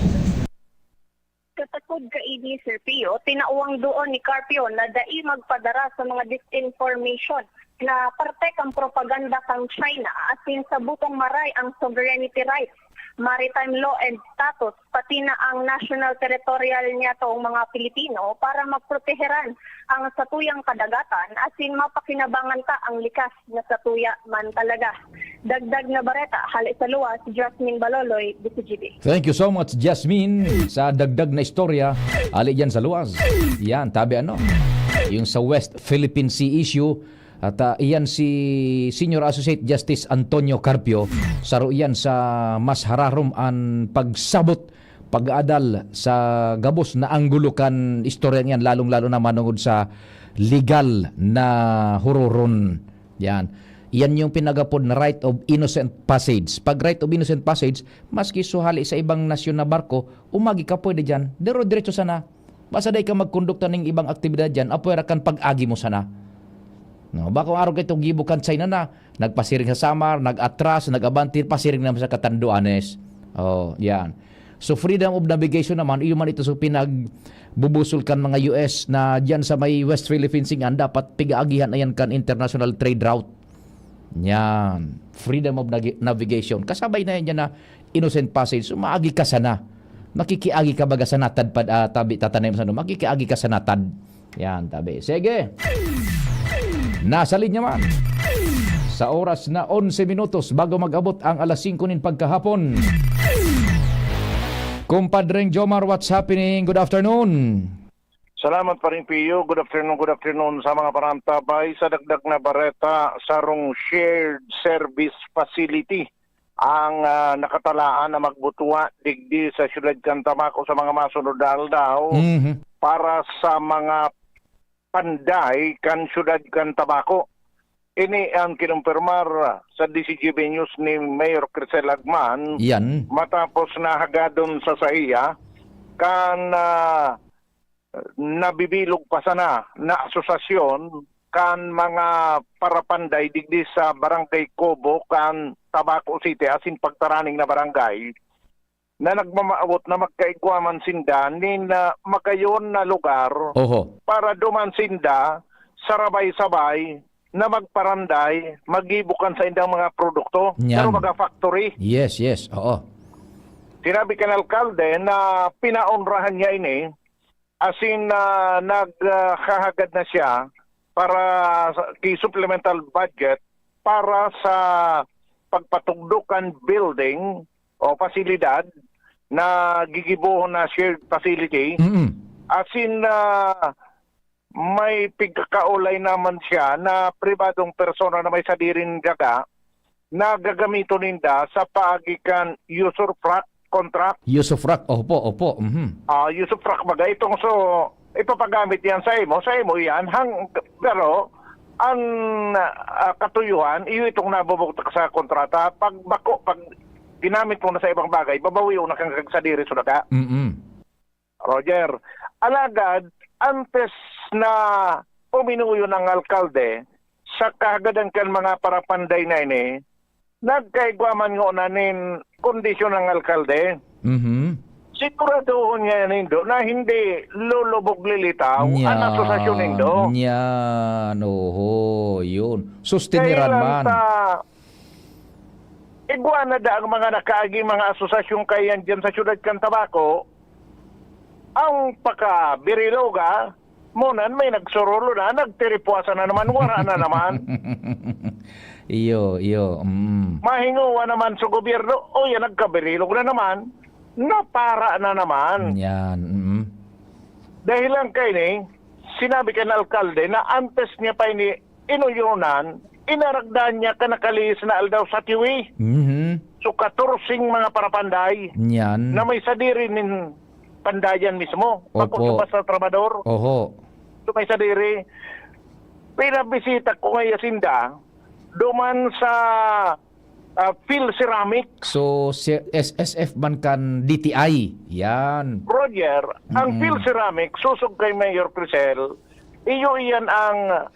Katakod kaini, Sir Pio, tinawang doon ni Carpio na dai magpadara sa mga disinformation na parte kan propaganda kan China asin sabutong maray ang sovereignty rights, maritime law and status, pati na ang national territorial niya toong mga Pilipino para maproteheran ang satuyang kadagatan asin mapakinabangan ta ang likas na satuya man talaga. Dagdag na bareta, hale sa luwas, Jasmine Baloloy, D C G B. Thank you so much, Jasmine, sa dagdag na istorya. Ali dyan sa luwas. Yan, tabi ano, yung sa West Philippine Sea issue. At ah, iyan si Senior Associate Justice Antonio Carpio. Saro iyan sa mas hararom an pagsabot, pag-aadal sa gabos na anggulo kan istorya niyan, lalong-lalo na manungod sa legal na huroron. Yan. Yan yung pinagapod na right of innocent passage. Pag right of innocent passage, maski suhali sa ibang nasyon na barko, umagi ka pwede dyan. Dero-diretso sana. Basta dai ka magkondukta ning ibang aktibidad dyan, apwera kan pag-agi mo sana. No, bako arog ito gibo kan China na, nagpasiring sa Samar, nag-atras, nag-abanti, pasiring naman sa Catanduanes. Oh, yan. So freedom of navigation naman, iyo man ito sa pinagbubusol kan mga U S na diyan sa may West Philippine Sea, dapat pigaagihan na yan kan international trade route. Yan. Freedom of nagi- navigation. Kasabay na yan dyan na innocent passage. So maagi ka sana. Makikiagi ka baga sa natad pad, ah, tabi, tatanim sa ano. Makikiagi ka sa natad. Yan, tabi. Sige. Nasa linya man. Sa oras na onse minutos bago mag-abot ang alas singko nin pagkahapon. Kumpadreng Jomar, what's happening? Good afternoon. Salamat, Paring Pio. Good afternoon, good afternoon sa mga parantabay. Sa dagdag na bareta, sarong shared service facility ang, ah, nakatalaan na magbutwa digdi sa siyudad kan Tabaco sa mga masunod na aldaw Mhm. para sa mga panday kan siyudad kan Tabaco. Ini ang kinumpirmar sa D C G B News ni Mayor Crisel Agman Yan. matapos na hagadon sa saiya kan, ah, nabibilog pa sana na asosasyon kan mga parapanday digdi sa Barangay Cobo kan Tabaco City asin pagtaraning na barangay na nagmamaawot na magkaigwa man sinda nin, ah, magayon na lugar Oho. para duman sinda sarabay-sabay na magparanday, maggibo kan saindang mga produkto. Yan. Pero mga factory. Yes, yes. Oo. Sinabi kan alkalde na pinaonrahan niya ini, asin, ah, nag, ah, hahagad na siya para sa, ki supplemental budget para sa pagpatugdok kan building o pasilidad na gigibohon na shared facility. Mm. Asin, ah, may pigkakaolay naman siya na pribadong persona na may sadiring daga na gagamiton ninda sa paagi kan usufruct contract. Usufruct, opo, opo, mhm. Ah, usufruct baga itong so, ipapagamit yan sa imo, sa imo yan, hang, pero ang, ah, katuyuhan, iyo itong nabubugtak sa kontrata. Pag bako, pag ginamit mo na sa ibang bagay, babawion na kang kagsadiri sa daga. Mm-mm. Roger, alagad, antes na puminuyo ng alkalde, sa kahagadan kan mga parapanday na ini, nagkaigwa man ngona nin kondisyon ng alkalde. Mhm. Siguraduhon niya nindo na hindi lulubog lilitaw an Nyan, asosasyon nindo. Nyan, oho, yun. Sustiniran Dahilan man. Ta, igwa na da ang mga nakaagi mga asosasyon kayan dyan sa siyudad kan Tabaco, ang paka-Biriloga, munan may nagsurulo na, nagtiripwasan na naman, wara na naman. Iyo, iyo, mm. Mahingowa naman sa gobyerno, o yan, nagkabirilog na naman, napara na naman. Yan, mm. Dahil lang kaini, sinabi kan alkalde na antes niya pa ini inuyonan, inaragdan niya kan nakalihis na aldaw sa Tiwi. Mhm. So, katorseng mga parapanday Yan. Na may sadiri nin pandayan mismo. Opo. Bako sa basta trabador. Oho. So, may sadiri. Pinabisita ko ngayon sinda, duman sa, ah, Phil Ceramics. So, si S S F man kan D T I. Yan. Roger, ang Mm-mm. Phil Ceramics, susog kay Mayor Crisel, iyo iyan ang,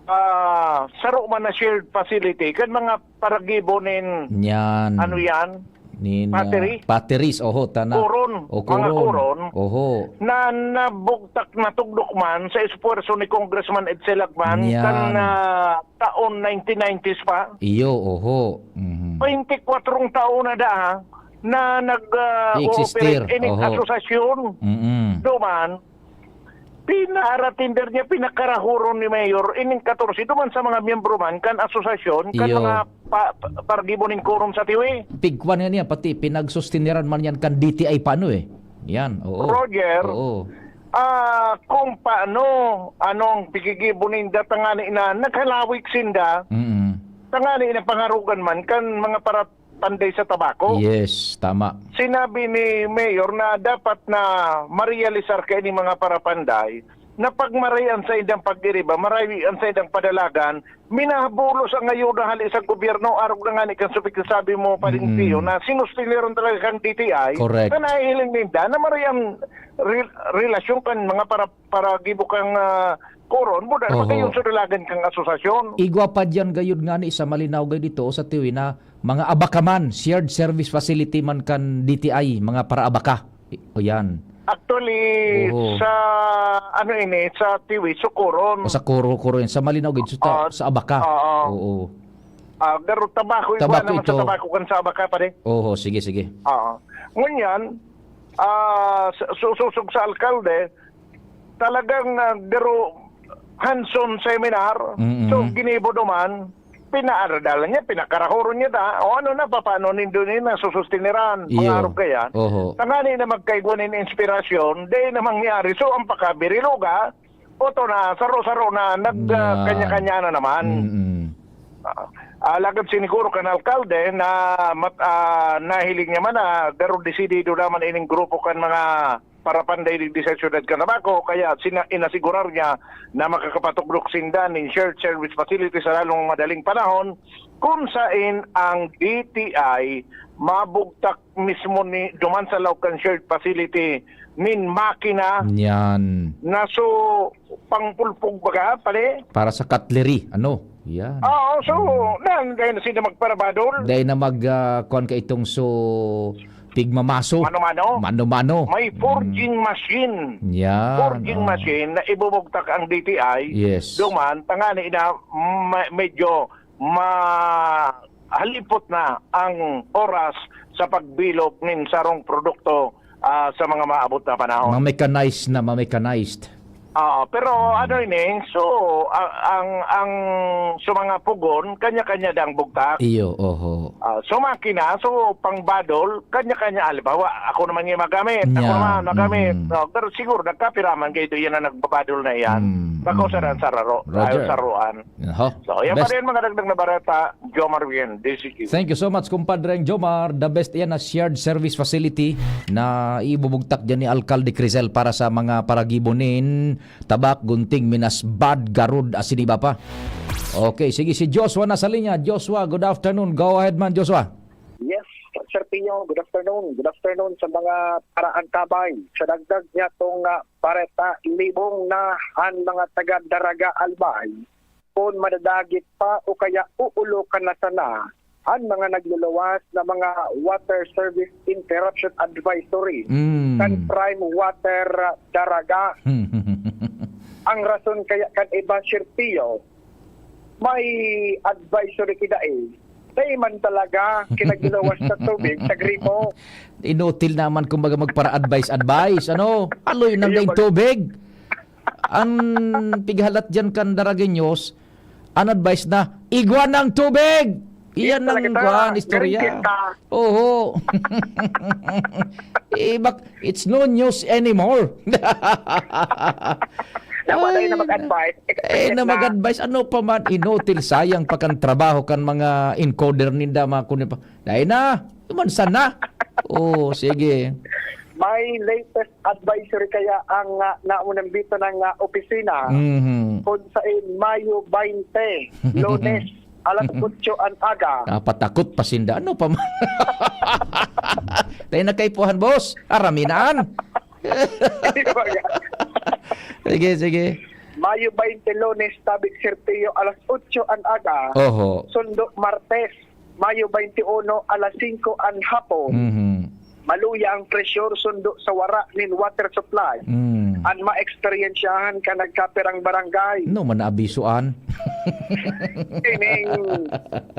ah, saro man na shared facility kan mga paragibo nin, Yan. Ano yan? Nin, ah, Pottery? Potteries, oho, tana. Kuron, O, mga kuron. Kuron. Oho. Na nabugtak na tugdok man sa esfuerso ni Congressman Edsel Lacban Yan. Kan, ah, taon nineteen nineties pa. Iyo, oho. Mhm. Twenty-kwatro taon na da, ha, na nag, ah, I-existir. Ooperate ini Oho. Asosasyon. Mm-mm. Duman, pinaratinder niya, pinakarahuron ni Mayor, ining katorse, duman sa mga miyembro man, kan asosasyon, kan Iyo. Mga pa, pa, paragibo nin kurom sa Tiwi. Pigkwan nga niya, pati pinagsustiniran man yan kan D T I pa, ano eh. Yan, oo. Roger, Oo. ah, kung paano, anong pigigibo ninda, tangani na, naghalawig sinda, Mm-mm. tangani na pangarugan man, kan mga para panday sa tabako. Yes, tama. Sinabi ni Mayor na dapat na marealisar kaini mga parapanday na pag maray an saindang pag-iriba, maray an saindang padalagan, minabulos ang ayuda hali sa gobyerno, arog na ngani kan supik na sabi mo, Paring Mm. Pio, na sinustiniran talaga kan D T I, Correct. Na nahihiling ninda na maray an re-, relasyon kan mga para, paragibo kan, ah, koron, buda naman Oho. Kayo sa dalagan kang asosasyon. Igwa pa diyan gayud ngani sa Malinao gayud dito, sa Tiwi na mga abaka man, shared service facility man kan D T I, mga para abaka. I-, o yan. Actually, Oo. Sa, ano ini, sa Tiwi, Sukuron. O sa Kuro, Kuro yan. Sa Malinao gayud, sa, Ah, sa abaka. Oo. Oo. Ah, pero tabako, igwa Tabako naman sa ito. Tabako kan sa abaka, pare. Oho, sige, sige. Oo. Ngunyan, ah, sa, su-, susog sa alkalde, talagang, ah, garo hands-on seminar. Mm-mm. So, ginibo duman, pinaaradalan niya, pinakarahuron niya ta. O ano na, papaano nindo ni na susustiniran, Iyo. Mga arog kaya? Oho. Tangani na magkaigwa nin inspirasyon, di na mangyari. So, ang pakabiriloga, oto na, saro-saro na, nag, ah, Na kanya-kanya na naman. Mm-mm. Ah, ah, lagad siniguro kan alkalde na mat-, ah, nahiling niya man na garo desidido naman ining grupo kan mga parapanday digdi sa siyudad kan Tabaco, kaya sina-, inasigurar niya na makakapatugdok sinda nin shared service facility sa lalong madaling panahon, kun sain ang D T I mabugtak mismo ni, duman sa laog kan shared facility nin makina Yan. Na so, pangpulpog baga, pare? Para sa cutlery, ano? Yan. Oo, so, Mm. na, dahil na sila magparabadol. Dahil na mag, ah, kuwan ka itong so, Tigmamaso. Mano-mano. Mano-mano. May forging Mm. machine. Yan, Forging oh. machine na ibubugtak ang D T I. Yes. Duman, tangani na ma- medyo mahalipot na ang oras sa pagbilog nin sarong produkto, ah, sa mga maabot na panahon. Ma-mechanized na, ma-mechanized. Ah, pero ano ini, so, a- ang ang so mga pugon, kanya-kanya dang bugtak. Iyo, oho. Ah, so makina, so pangbadol, kanya-kanya. Halimbawa, ako naman yung magamit, ako Nya, naman magamit. mm. No, pero siguro nagkapiraman kayo ito, yan ang nagbabadol na yan. Mm, Bako sa mm. sa raro, Roger. Ayaw saruan. Aha. So, yan Best. pa rin mga dagdag na bareta, Jomar Bien, D C Q. Thank you so much, kumpadreng Jomar. The best yan na shared service facility na ibubugtak dyan ni Alcalde Crisel para sa mga paragibo nin Tabak, Gunting, Minas, Bad, Garud, asin iba pa. Okay, sige, si Joshua nasa linya. Joshua, good afternoon. Go ahead man, Joshua. Yes, Sir Pio, good afternoon. Good afternoon sa mga paraantabay. Sa dagdag niya tong ah, bareta, libong na an mga taga Daraga Albay. Kun madadagit pa o kaya uulokan na sana an mga nagluluwas na mga water service interruption advisory Mm. kan Prime Water Daraga. Ang rason kaya kan iba, Sir Pio, may advisory kidai. Dai man talaga kinagluluwas sa tubig, sa gripo. Inutil naman, kumbaga, magpara-advice-advice, ano? Aloy nang Iyo, daing mag- tubig. An pighalat diyan kan Daragueños, an advice na, "Igwa ng tubig!" Iyan Iyan talaga ang ta, kwan, istorya. Green tea ta. Oho. Eh, bak-, it's no news anymore. Nawala yun na Ay, mag-advise. eh, na Expected na. mag-advise. Ano pa man, inutil, sayang pa kan trabaho kan mga encoder ninda, mga kunin pa. Dahil na, iman sana. Oh, sige. May latest advisory kaya ang, ah, naunang bito ng, ah, opisina Mhm. kung sa Mayo twenty, Lunes, alas otso an aga. Napatakot pa sinda. Ano pa man? Tayo na kaipuhan, boss. Araminaan. Sige, sige. Mayo twenty, Lunes, tabig Sir Pio, alas otso an aga. Oho. Sundo, Martes, Mayo twenty-uno, alas singko an hapon. Mhm. Maluya ang pressure sundo sa wara nin water supply. Mm. An maeksperiensyahan kan nagkapirang barangay. No, man naabisoan. Ining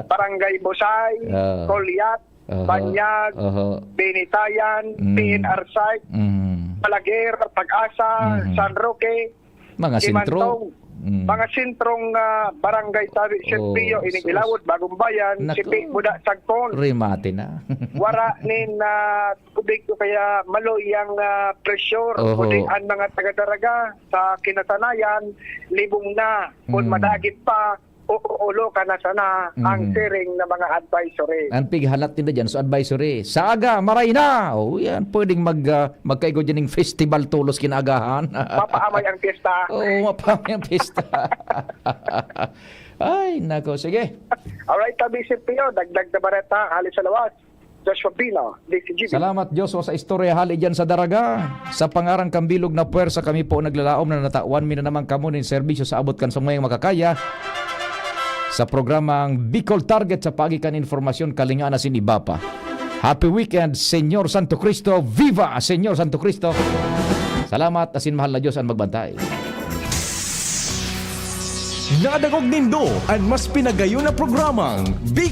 Barangay Busay, Ah. Colyat, Aha. Banyag, Aha. Binitayan, Mm. P N R site, Mm. Balaguer, Pag-asa, Mhm. San Roque, Mga sentro. Imantong, Mm. mga sentrong, ah, barangay, sabi, Sir Oh, Pio, ining sus. Ilawod, Bagong Bayan, Naku. Sipi, Buda, Sagpon. Remate na. Wara nin, ah, tubig o kaya maloy ang, ah, pressure, Oho. kundi ang mga taga-Daraga sa kinasanayan, libong na. Kun Mm. madagit pa, o, o, ulo ka na sana ang Mm. siring na mga advisory. Ang pighalat nila dyan, so advisory. Sa aga, maray na! O, yan, pwedeng mag, ah, magkaigo dyan ng festival tolos kinaagahan. Mapaamay ang piyesta. Oo, mapaamay ang piyesta. Ay, nako, sige. Alright, tabi, Sir Pio, dagdag na bareta, hali sa lawas. Joshua Pino, D C G B. Salamat, Joshua, sa istorya hali dyan sa Daraga. Sa pangaran kan bilog na puwersa, kami po naglalaom na natawan mi na naman kamo nin serbisyo sa abot kan sangmayang makakaya sa programang Bicol Target sa paagi kan informasyon, kalingaan asin iba pa. Happy weekend, Señor Santo Cristo. Viva Señor Santo Cristo. Salamat, asin mahal na Diyos ang magbantay. Nadangog nindo an mas pinagayon na programang Bicol